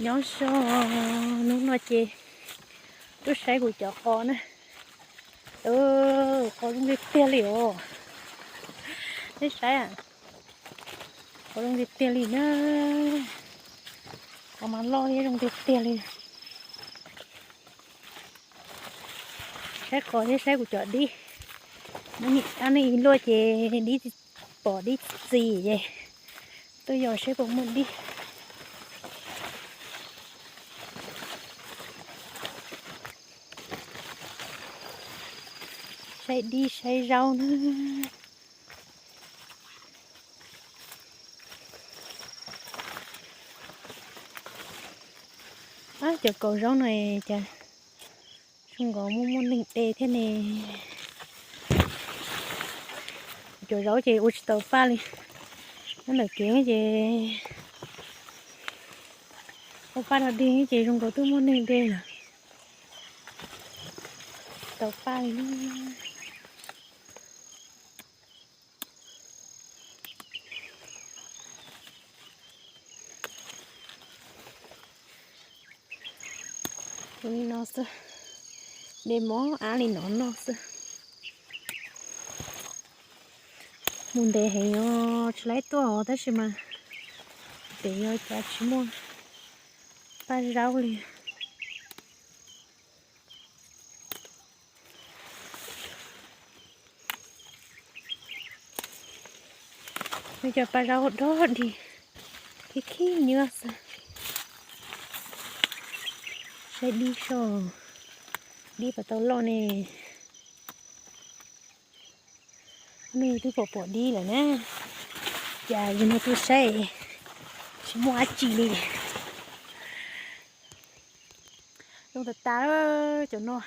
Nyob zoo, hnub no ces tuaj saib kuv cov qos na. Qos zoo tiag tiag li os. Peb saib, qos zoo tiag tiag li na. Qos mas loj thiab zoo tiag tiag li. Saib qos thiab saib kuv cov dib. Ob neeg ib luaj ces dib pom dib txiv ces tuaj yos saib puas muaj dib. Saib dib saib zaub na. Cov kaus zaub no cas zoo nkaus muaj muaj neeg de thiab ne. Cov zaub ces ua tsis tau paj li. Nyob ntawm kev ces ua paj rau dig ces zoo nkaus twb muaj neeg de lawm. Tsis tau paj li. Li no xwb, de mob ab li no noj xwb. Mus ntev heev os, tsis laib tuaj os, tab sis mas ntev yog cas tsis muaj paj zaub li. Nws cov paj zaub dog dig, khib khib nyiab xwb. Saib dib soj, dib puas tau loj ne. Nws twb pom pom dib lawm na. Cas yus no tuaj saib tsis muaj dab tsi li. Zoo tas tas cov no.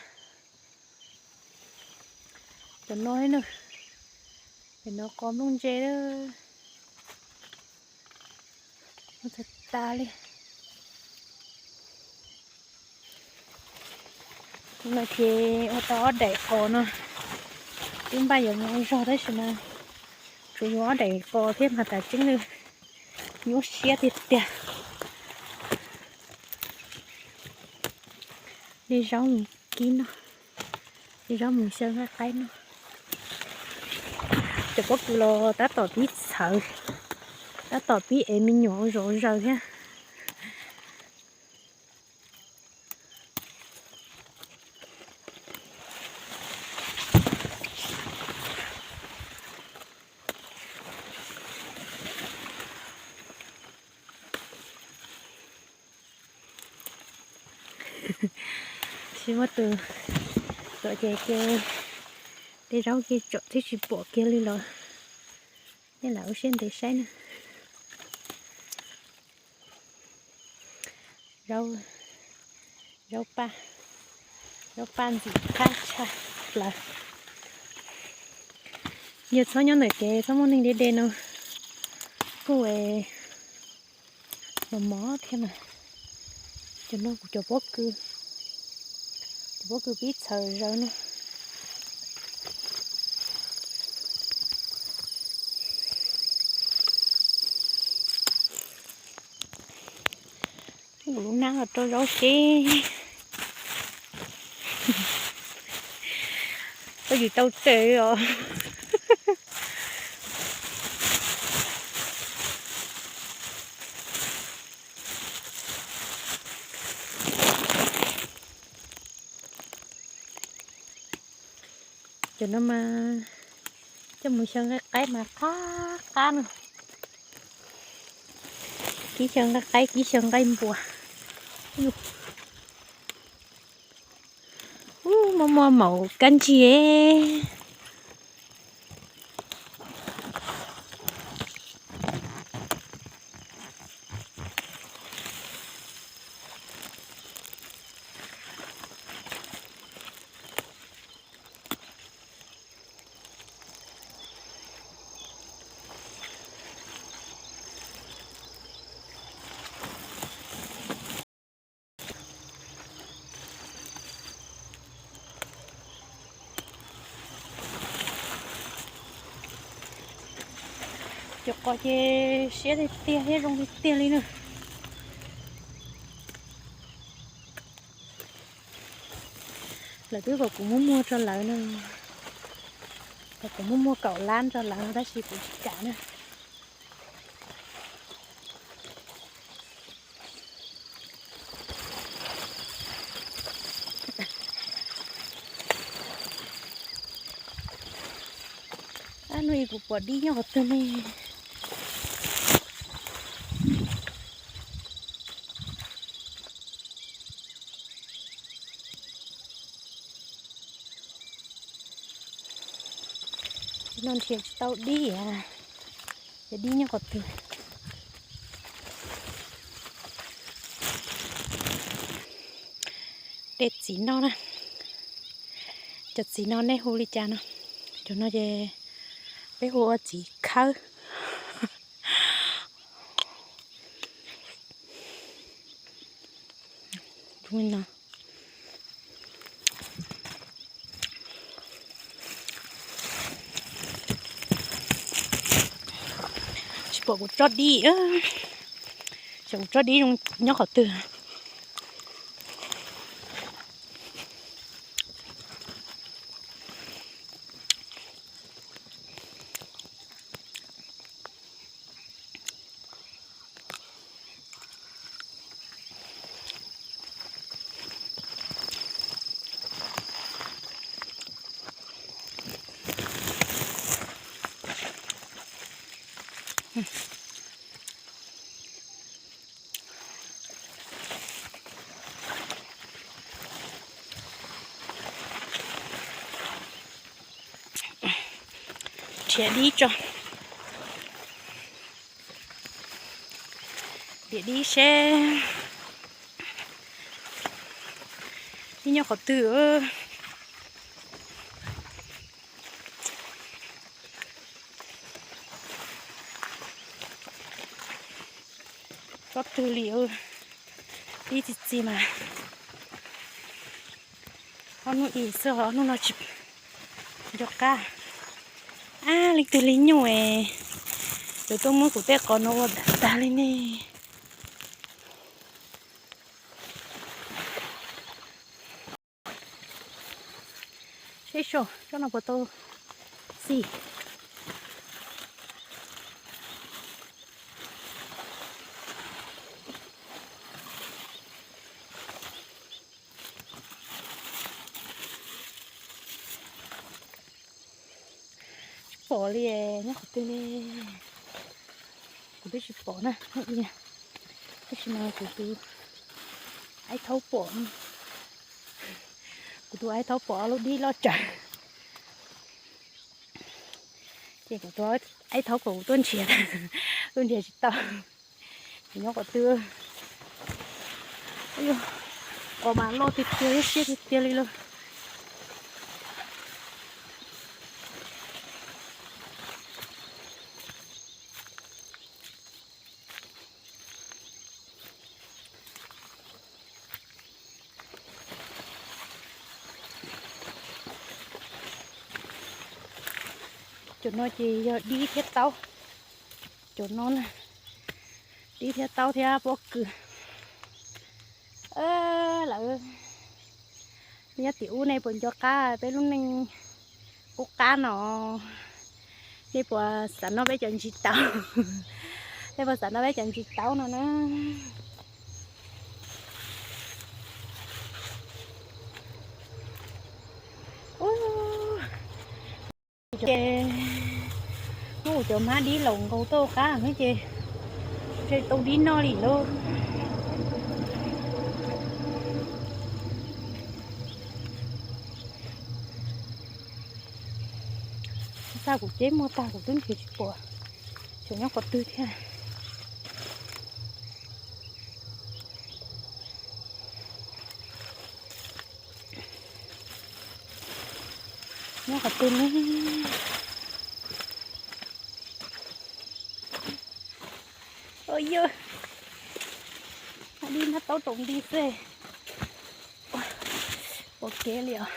Cov no na, cov no qos nplooj ntse lawm. Tag tag li. No ces ua tau ob daim qos no, twb npaj yuav mus ua zog tab sis mas tsuas yuav ob daim qos thiab mas tas tseeb li nyuaj siab tiag tiag. De zaub mus kib noj, de zaub mus xyaw nqaij qaib noj. Cov pob kws los tab tom pib txhawv, tab tom pib ev me nyuam ua zom zaws thiab. Tsis muaj tus tuam ces, ces tej zaub kiag tsom thiab tsis pom kiag li los nej lam ua siab ntev saib na. Zaub, zaub paj, zaub paj ntxim qab tshaj plaws. Yog txhob nyob ntawm kev txhob muaj neeg de de no kuj mos mos thiab mas. Cov no kuv cov pob kws, cov pob kws pib txhawv zaws no. Kuv lub nab los rau zaub seb. Koj yus tau tsev os. Cov no mas coj mus xyaw nqaij qaib mas qab qab no. Kib xyaw nqaij qaib, kib xyaw nqaij npua. Ub, muaj muaj maum kab ntsig. Cov qos ces siab tiag tiag thiab zoo tiag tiag li na. Lawv twb kom kuv muab muag rau lawv no, kom kuv muab muag kaum lab rau lawv no tab sis kuv tsis kam na. Ab, hnub ib kuv pom dib nyob qhov twg ne. No nrhiav tsis tau dib, cov dib nyob qhov twg. Dej txiv no na, cov txiv no nej hu li cas no? Cov no ces peb hu ua txiv khawb. Tsis pom kuv tsob dib, tsis pom kuv tsob dib zoo nyob qhov twg. Nrhiav dib tso. Nrhiav dib seb dib nyob qhov twg. Tsob twg li, dib txi txiv mas. Ob hnub ib xwb, ob hnub no tsis nco qab. Ab, leej twg li nyuj es yuav tuaj muab kuv tej qos no ua tag li ne. Seb so, tsob no puas tau txi. Tsis pom li, nyob qhov twg ne? Kuv twb tsis pom na, tab sis mas kuv tus aib thaub pom. Kuv tus aib thaub pom ob lub dib loj tsawv. Ces kuv tus aib thaub kom kuv tuaj nrhiav, tuaj nrhiav tsis tau. Ces nyob qhov twg, qos mas loj tiag tiag, siab tiag tiag li lauj. Cov no ces yog dib thiab taub. Cov no na, dib thiab taub thiab pob kws. Lawv nyob tim ub nej puas nco qab peb lub neej qub qab no? Nej puas xav noj peb cov ntsis taub? Nej puas xav noj peb cov ntsis taub no na? Ces muab kuv cov hmab dib laus nkaus tau qab ces ntshe tau dib noj li lauj. Tag kuv ceb muag tag kuv twb nrhiav tsis pom, xyov nyob qhov twg thiab. Nyob qhov twg ne? Yog, dib hmab taub raus nti xwb. Ua kev li os.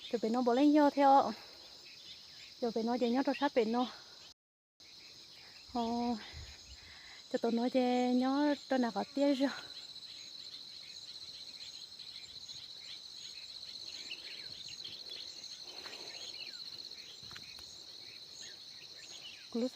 Cov pem no puav leej yog thiab os. Cov pem no ces nyob rau sab pem no. Cov tom no ces nyob rau nram qhov tiaj zog. Lub